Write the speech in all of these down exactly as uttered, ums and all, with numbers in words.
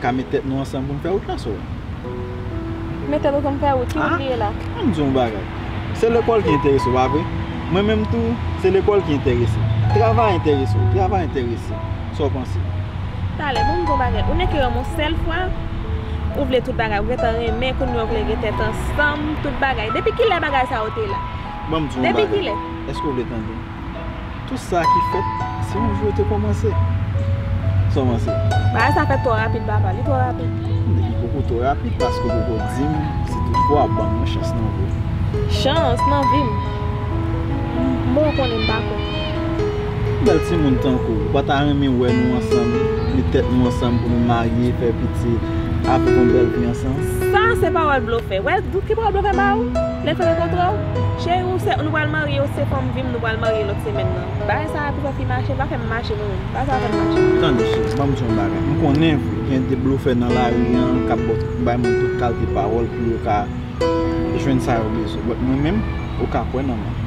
A met tèt nou ansanm pou n fè wout lan, so. Met tèt ansanm fè wout, ki wout li ye la? An m di yon bagay. Se lekòl ki enterese w, pa vre? Mwen menm tou, se lekòl ki enterese m. Travay enterese w, travay enterese m. Sa w panse? Talè, bon, m di yon bagay. Ou nèk yo yon sèl fwa, ou vle tout bagay. Ou gentan renmen, kounye a ou vle gen tèt ansanm, tout bagay. Depi kilè bagay sa yo te la? Bon, m di yon bagay. Depi kilè? Èske w vle tande? Tout sa ki fèt, se yon jou yo te kòmanse. Sa w panse? Bagay sa fèt twò rapid, papa, li twò rapid. Li poko twò rapid, paske w poko di m si toutfwa w ap ban m yon chans nan vi w. Chans nan vi m? M poko konnen, m pa kwè. Bèl timoun tankou w, ou pa ta renmen wè nou ansanm, met tèt nou ansanm pou nou marye, fè pitit, ap viv yon bèl vi ansanm? Sa se pawòl blofè. Wè, dout ki pawòl blofè ba ou? Lè l fè renkontre w, cheri, ou se, nou pral marye, ou se fanm vi m, nou pral marye lòt semèn nan. Bagay sa a pou fè fi mache, pa fè m mache non. Bagay sa a fè m mache. Tande cheri, ban m di yon bagay. M konnen vre, gen de blofè nan lari an k ap bay moun tout kalite pawòl pou yo ka jwenn sa yo bezwen. But mwen menm, ou ka kwè nan mwen.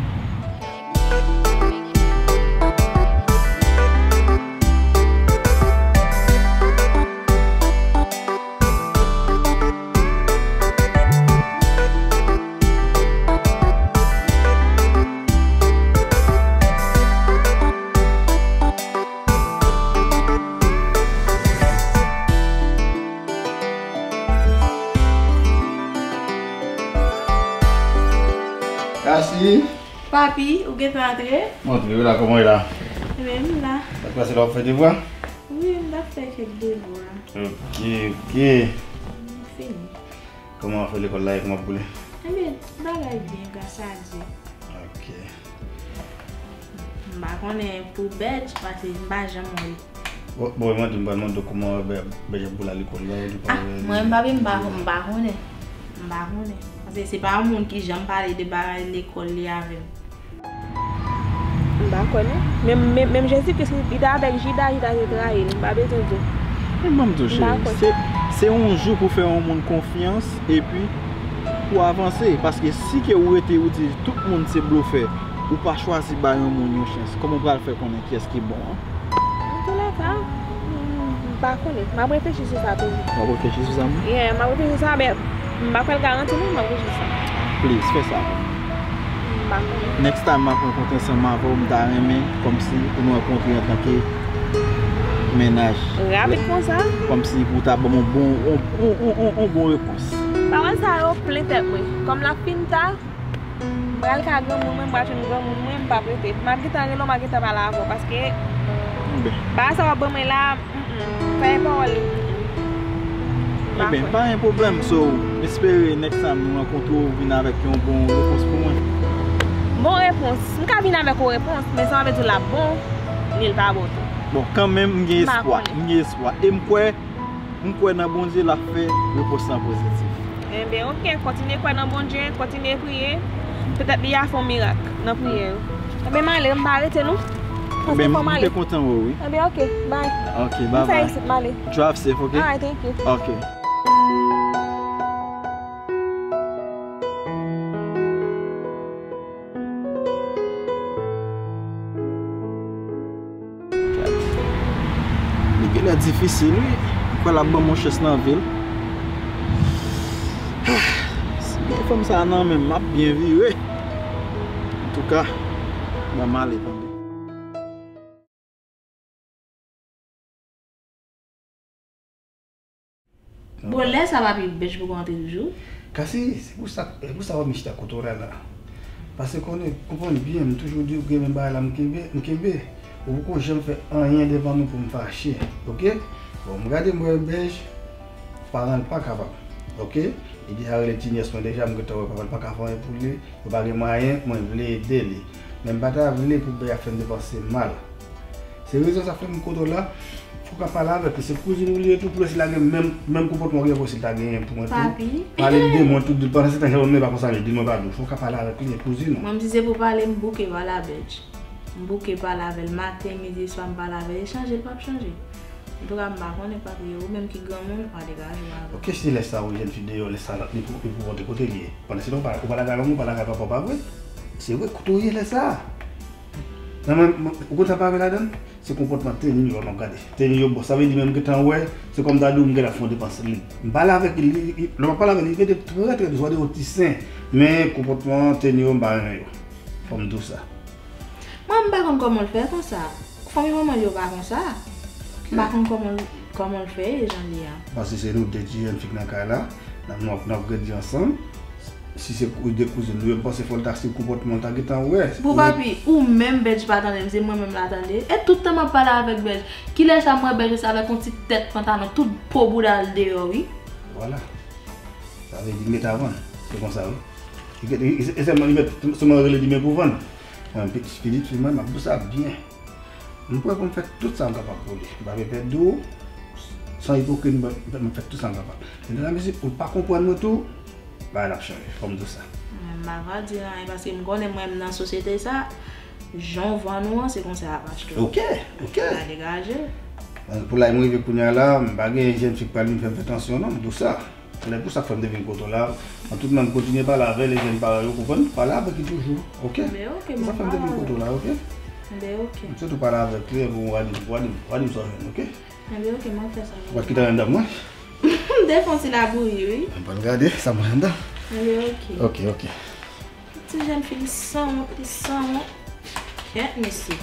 Kasi. Papi, ou gentan antre? Mwen antre wi la, kòman w ye la? Ebyen, m la. Sa k pase la, w ap fè devwa? Wi, m t ap fè kèk devwa. Ok, ok. M fini. Kòman afè lekòl la ye, kòman ap boule? Ebyen, bagay byen, gras a Dye. Ok. M pa konnen pou Bèdj, paske m pa janm wè l. Bon, bon, mwen di m pral mande w kòman Bè-, Bèdj ap boule lekòl la, ou di pa wè li. Ah, mwen, m pa, m pa, m pa konnen. M pa konnen. Paske se pa yon moun ki janm pale de bagay lekòl li avè m. M pa kwè non. Menm, menm, menm Jezi Kris, li te avèk Jida, Jida te trayi l. M pa bezwen di w. Men ban m di w, cheri, se, se yon jou pou fè yon moun konfyans epi pou avanse. Paske si ke ou rete, ou di tout moun se blofè, ou pa chwazi bay yon moun yon chans, kòman w pral fè konnen kiyès ki bon an? Antoulèka, m, m pa konnen. M ap reflechi sou sa toujou. W ap reflechi sou sa menm? Yeah, m ap reflechi sou sa, men m pa pral garanti non, m ap reflechi sou sa. Please, fè sa pou mwen. M pa konnen. Next time m ap rankontre ansanm avè w, m ta renmen kòmsi pou nou rankontre antanke mennaj. Rapid konsa? Kòmsi pou w ta ban m yon bon, yon, yon, yon, yon, yon bon repons. Pawòl sa yo plen tèt mwen. Kòm l ap fin ta, m pral ka granmoun mwen, m pral jwenn granmoun mwen, m p ap rete. M ap gentan rele w, m ap gentan pale avè w, paske bagay sa w ap ban mwen la, mm, mm, fè pawòl li. Ebyen, pa gen pwoblèm, so, m espere next time nou rankontre w, vin avèk yon bon repons pou mwen. Bon repons. M ka vin avèk yon repons, men sa pa vle di l ap bon, ni l pa bon tou. Bon, kanmenm, m gen espwa. M gen espwa. E m kwè M kwè nan Bondye, l ap fè repons lan pozitif. Enben, oke, kontinye kwè nan Bondye, kontinye priye. Petèt li a fè yon mirak nan priyè yo. Enben, m ale, m pa rete non. Paske fò m ale. Enben, m te kontan wè w, wi. Enben, oke, bye. Oke, bye bye. M fè isit, m ale. Drive safe, oke? Alright, thank you. Oke. Gad. Li genlè difisil, wi. M kwè l ap ban m yon chans nan vi l. Si m gen fanm sa a nan men m, m ap byen vire. Antouka, ban m ale tande. Bon, lè sa papi Bèdj poko antre toujou. Kasi, se pou sa, se pou sa w ap chita kote w la la. Paske konnen, konprann byen, m toujou di w gen men bagay la m kenbe, m kenbe. Ou poko janm fè anyen devan nou pou m fache, oke? Bon, m gade m wè Bèdj, paran l pa kapab, oke? Li deja rele ti nyès mwen deja, m gentan wè papa l pa ka fè anyen pou li. Yo pa gen mwayen, mwen vle ede li. Men m pa ta vle pou Bèdj ap fè m depanse mal. Se rezon sa fè m kote w la, fò w ka pale avèk li. Se kouzin ou li ye tou, pou si l lage menm, menm konpòtman w gen pou si l ta genyen pou mwen tou. Papi. Pale l de mwen tou, di l pandan se tan jan mwen pa konsa, di l mwen pa di w. Fò w ka pale avèk li, e kouzin ou. Mwen, m si se pou pale, m bouke pale a Bèdj. M bouke pale avè l maten, midi, swa, m pale avè l, e chanje, l p ap chanje. Antouka, m pa konnen, papi, ou menm ki granmoun, pa degaje w avè l. Oke, si lè sa yon jèn fi deyò, lè sa li pou, li pou pote kote li ye. Pandan se tan, ou pa, ou pa lage a manman, ou pa lage a papa w, pa vre? Se vre, kote w ye lè sa a? Nan men, men, ou konn sa m pa renmen ladan l? Se konpòtman Teni yo m ap gade. Teni yo, bon, sa vle di menm gentan wè, se kòm ta di w m gentan fè yon depans li. M pale avèk li, li, li, lè m ap pale avèk li, li rete trè, trè dous, sa vle di otizen. Men konpòtman Teni yo, m pa renmen yo. Fò m di w sa. Mwen, m pa konn kòman l fè konsa. Fanmi manman l yo pa konsa. M pa konn kòman, kòman l fè ye jan l ye a. Paske se nou de ti jèn fi k nan kay la, n ap, n ap, n ap grandi ansanm. Si se kou-, de kouzin nou yo, m panse fò l ta, si konpòtman l ta gentan wè. Pou papi, ou menm Bèdj pa tande m, se mwen menm la tande. E tout tan m ap pale avèk Bèdj. Kilè sa m wè Bèdj se avèk yon ti tèt pantalon, tout po bouda l deyò, wi. Vwala. Sa vle di m gentan vann. Se konsa, wi. E, e, e, e sèlman li mèt, sèlman rele li men pou vann. Mwen, pitit, pitit fi mwen, m ap di w sa byen. M prè pou m fè tout sa m kapab pou li. M pa pè pèdi w, san ipokrit, m, m, m fè tout sa m kapab. Medam e mesye, ou pa konprann mwen tou, bagay la ap chanje, fò m di w sa. Mwen, m pa ka di anyen, paske m konnen mwen, m nan sosyete sa, jan w vann ou an, se konsa y ap achte w. Ok, ok. Sa degaje. Pou la m rive kounye a la, m pa gen jèn fi k pral vin fè m fè tansyon, non, m di w sa. Se pou sa k fè m te vin kote w la. An tout nan, m kontinye pale avè l, e jèn parèy ou konprann, pale avèk li toujou, ok? Enben, ok, se sa k fè m te vin kote w la, ok? Enben, ok. M sitou pale avèk li, epi w a di m, w a di m, w a di m sa w jwenn, ok? Enben, ok, m ap fè sa. Ou pa t kite anyen anndan mwen? M te fè yon ti labouri, wi. M pral gade sa mwen anndan. Enben, ok. Ok, ok. Ti jèn fi, li sanwont, li sanwont. Kèt, mesye.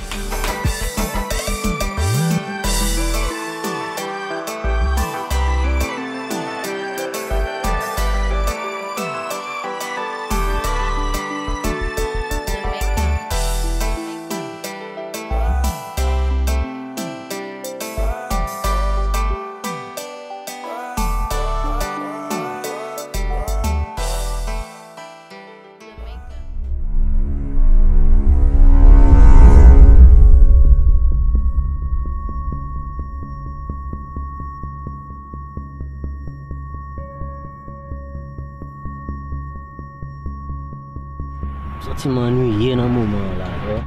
M santi m annuiye nan moman an la, bro.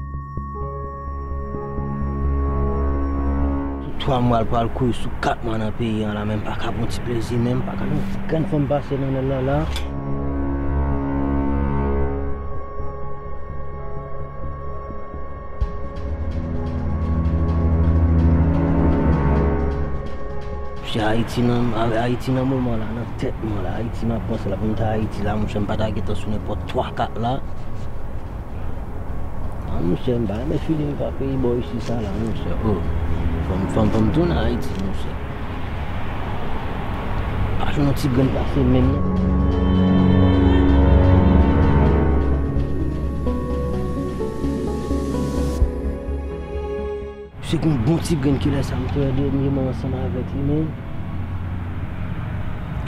Sou twa mwa, l pral kouri sou kat mwa nan peyi an la, men m pa ka pran ti plezi, men m pa ka. Yon grenn fanm pase nan nèl la, la. Monchè, Ayiti nan, Ayiti nan moman la, nan tèt mwen la, Ayiti m ap panse la, pou m ta Ayiti la, monchè, m pa ta gentan sou nenpòt twa kat la. Ah, monchè, m pa renmen feeling pa peyi bò isi sa la, monchè. Oh, fò m, fò m, fò m tounen Ayiti, monchè. Pa jwenn yon ti grenn pase menm, non. Se gon bon ti grenn kilè sa m te wè dènyèman ansanm avèk li, men.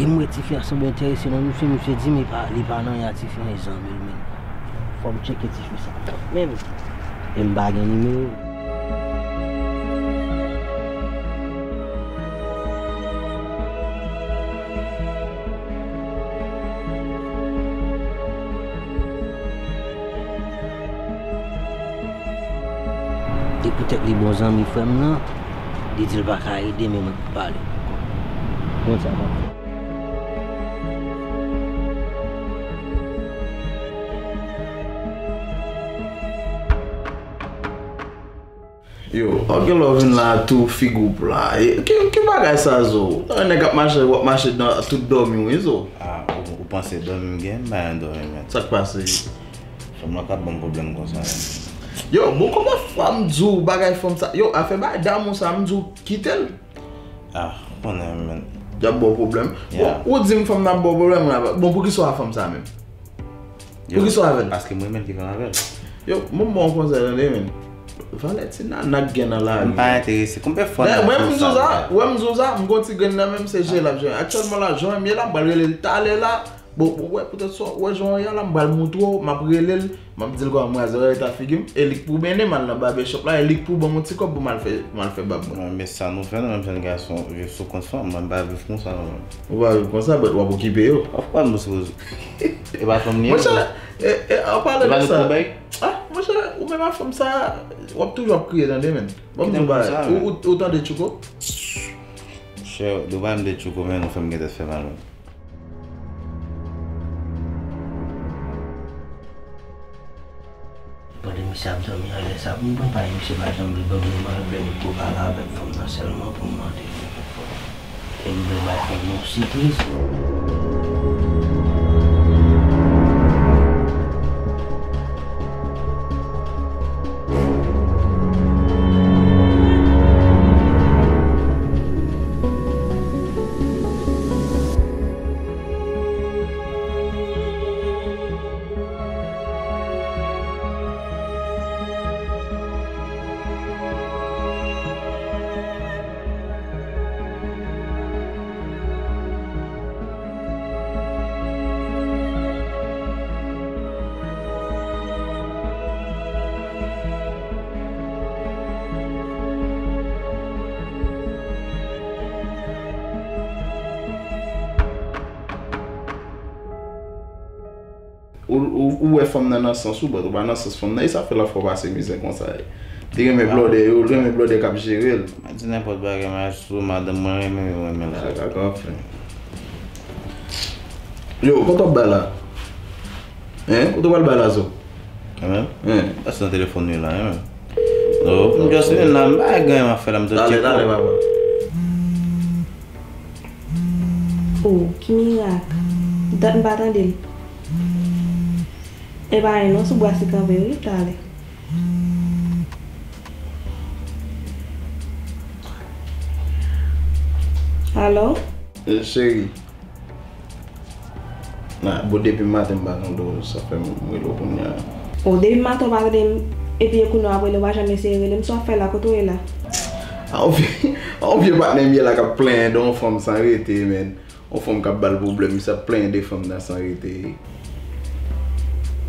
E m wè tifi a sanble enterese nan misye, misye di m li pa, li pa nan anyen a tifi an, e zanmi l, men. Fò m tcheke tifi sa kanmenm. E m pa gen nimewo. E poutèt li bon zanmi frè m nan, li di l pa ka ede, men mwen k pale. Konn sa m ap fè. Yo, w gen lè w vin la tou figi w pla. E, ki, ki bagay sa, Zo? Nan nèg ap mache, w ap mache nan tout dòmi w, wi, Zo. Ah, ou, ou panse dòmi m gen? M pa gen dòmi, men. Sa k pase? Fanm nan k ap ban m pwoblèm konsa, men. Yo, bon, kòman fwa m di w bagay fanm sa? Yo, afè bagay damou sa, m di w kite l. Ah, ou konnen, men. Y ap ba w pwoblèm. Bon, ou di m fanm nan ap ba w pwoblèm la. Bon, poukisa w a fanm sa menm? Poukisa w avè l? Paske mwen menm ki pran avè l. Yo, mwen ba w yon konsèy tande, men. Valè ti nana k gen nan lari. M pa enterese. Konbyen fwa m di w sa? Wè m di w sa, m gon ti grenn nan menm, se je l ap je. Aktyèlman la, jan m ye la, m pral rele l talè la. Bon, ou wè, poutèt sa, ou wè jan w ye la, m pral montre w, m ap rele l, m ap di l kòman m raze eta figi m, e li k pou mennen m al nan barbershop la, e li k pou ban m yon ti kòb pou m al fè, pou m al fè bab mwen. Non, men sa nou fè, nou menm jèn gason, viv sou kont fanm, mwen m pa viv konsa, non, menm. Ou pa viv konsa, but w ap okipe yo. Of course, m sipoze. E pa fanm li ye, monchè, e, e, an palan de sa. Ah, monchè, ou menm ak fanm sa, w ap toujou ap kriye, tande, men. Ban m di w bagay. Ou, ou, ou tande Tchouko? Chè, nou pa m de Tchouko, men nou fè m gen tèt fè mal, wi. Pandan misye ap dòmi, anlè sa pou m pran pay, misye pa janm vle ban m non, malgre m ko pale avèk fanm nan sèlman pou m mande li. E m vle bay fanm nan yon sipriz. Ou, ou, ou wè fanm nan nan sans ou, but ou pa nan sans fanm nan, e sa fè l ap fè w pase mizè konsa. Li renmen blòdè yo, li renmen blòdè k ap jere l. Mwen di nenpòt bagay, mwen sou madanm mwen renmen, yo renmen la. Sa ka anfen. Yo, kote w ap bay la? Hein? Kote w pral bay la, zo? Mwen menm? Hein? Pase nan telefòn li la, hein, menm. Oh, m just vin la, m pa gen anyen m ap fè la, m t ap tcheke. Talè, talè, papa. Oh, ki mirak. Dat m pa tande l. E pa anyen non, sou bwa se kanpe wi, talè. Alo? Eh, cheri. Ah, bon, depi maten m pa tande w, sa fè m rele w kounye a. Oh, depi maten w pa tande m, epi e kounye a w ap rele, w pa janm eseye rele m, sa w ap fè la, kote w ye la? Ah, on vye, on vye patnè m ye la k ap plenyen de yon fanm san rete, man. Yon fanm k ap ba l pwoblèm, misye ap plenyen de fanm nan san rete.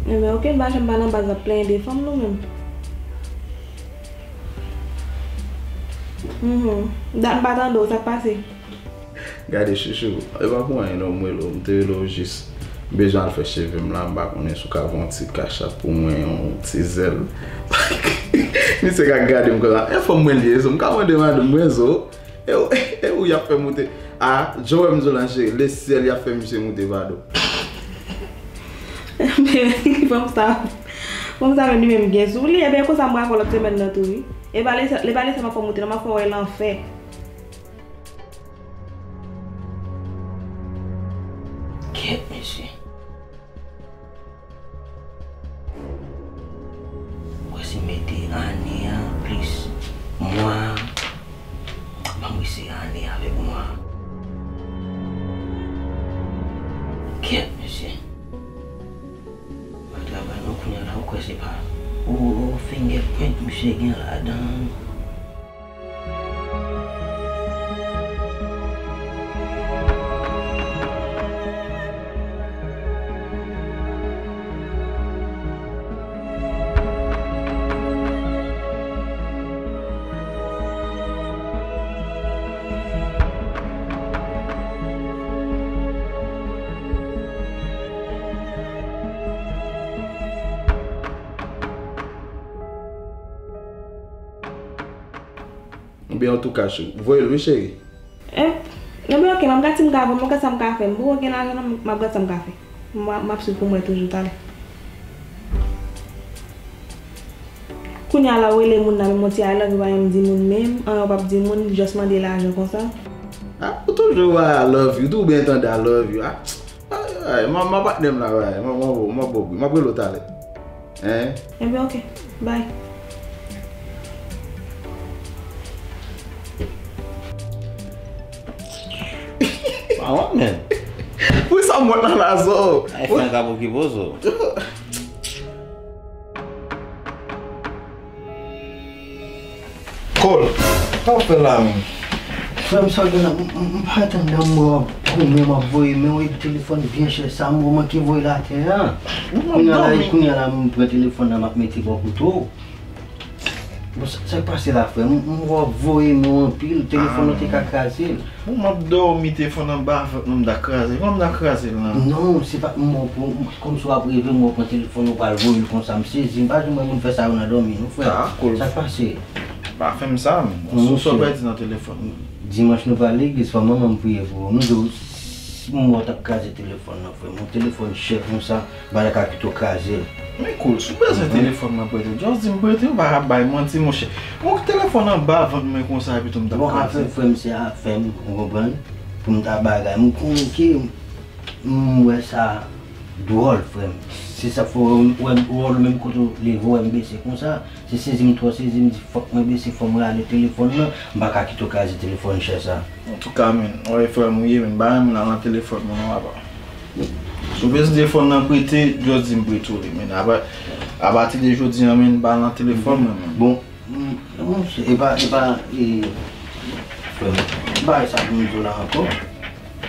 Enben, oke, m pa janm pa nan baz ap plenyen de fanm, non, menm. Mhm. Dat m pa tande w, sa k pase? Gade, chouchou, e pa pou anyen non, m rele w, m te rele w jis. M bezwen al fè cheve m la, m pa konnen si w ka voye yon ti kachap pou mwen, yon ti zèl. Misye ka gade m konsa, e fanm mwen li ye, so m ka mande madanm mwen, so. E ou, e ou y ap fè moute. A, jan w wè m di w la, cheri, lesyèl y ap fè misye moute, pardon. Fanm sa, fanm sa menm li menm gen sou li, ebyen konsa m pral fè lòt semèn nan tou, wi. E pa lesyèl, e pa lesyèl m ap fè moute, non, m ap fè w wè lanfè. Kèt, mesye. Ou wè si m mete ane a plis mwa a, ban m eseye ane avèk mwa a. Kèt, mesye. Pa travay non kounye a la, ou kwè se pa ou, ou fingerprint misye gen ladan. Ebyen, antouka, chou, voye l wi, cheri. Eh, ebyen, oke, m ap gad si m ka voye, m ap gad sa m ka fè. M poko gen lajan non, m ap gad sa m ka fè. M ap, m ap swiv pou m wè toujou talè. Kounye a la, w rele moun nan, menm yon ti I love you pa janm di moun menm, anyen w p ap di moun, just mande lajan konsa. Ah, ou toujou wè I love you, tou byen tande I love you. Ah, ay, ay, m, m ap patnè m la, ay, m, m, m, m ap bo bri, m ap rele w talè. Hein? Ebyen, oke. Bye. Maman, men. Pou sa mwen nan la, zo. Ay, fè yon kabo ki pozo. Kòl, sa w fè la menm? Frè m, sa w gen la, m, m, m pa tann nan mwen w ap goumen, m ap voye men w, epi telefòn byen chè sa, m manke voye l atè a. Kounye a la, kounye a la, m pran telefòn nan, m ap mete bò kote w. Bon, sa, sa k pase la, frè m? M, m wè w ap voye men w anpil, telefòn nan te ka kraze l. Bon, m ap dòmi, telefòn nan ba vant mwen, m ta kraze l. Kòman m ta kraze l lan? Non, se pa, m wè w pran, kòmsi w ap reve, m wè w pran telefòn ou pral voye l konsa. M sezi, m pa janm wè moun fè sa yo nan dòmi, non, frè. Ah, cool. Sa k pase? Pa fè m sa, men. Non, monchè. Sa w pèdi nan telefòn mwen? Dimanch nou pa al legliz, fò manman m priye pou ou. M di w, Si m wè w t ap kraze telefòn nan, frè m, yon telefòn chè konsa, m pa ta ka kite w kraze l. Men cool, si w bezwen telefòn mwen prete, just di m prete, ou pa ka bay manti, monchè. Yon telefòn anba vant mwen konsa, epi tou m t ap Bon, kraze. Afè frè m, se afè m, ou konprann? Pou m ta bagay, m konnen ke m wè sa dwòl, frè m. Se sa k fè w wè m, wè w menm kote w leve, w wè m bese konsa. Se sezi m twò sezi, m di fòk mwen bese, fò m rale telefòn nan. M pa ka kite w kraze telefòn chè sa. Antouka, men, w wè frè m ou ye, men, m pa renmen al nan telefòn mwen non, papa. Si w bezwen telefòn nan prete, just di m prete w li, men. Apa-, apati de jodi a, men, m pa al nan telefòn mwen, men. Bon, mm, monchè, e pa, e pa, e, frè m, bagay sa pou m di w la ankò.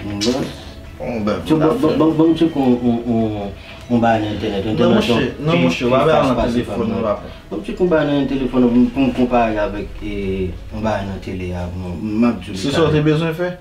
Bon, Bon, ben, so, ban, ban, ban, ban m tcheke yon, yon, yon, yon bagay nan entènèt. Non, entènèt, monchè, non, monchè, w pa bay nan telefòn, non, papa. Ban m tcheke yon bagay nan telefòn pou m, pou m konpare avèk, e, yon bagay nan tele a, bon, m ap di w. Se sa w te bezwen fè?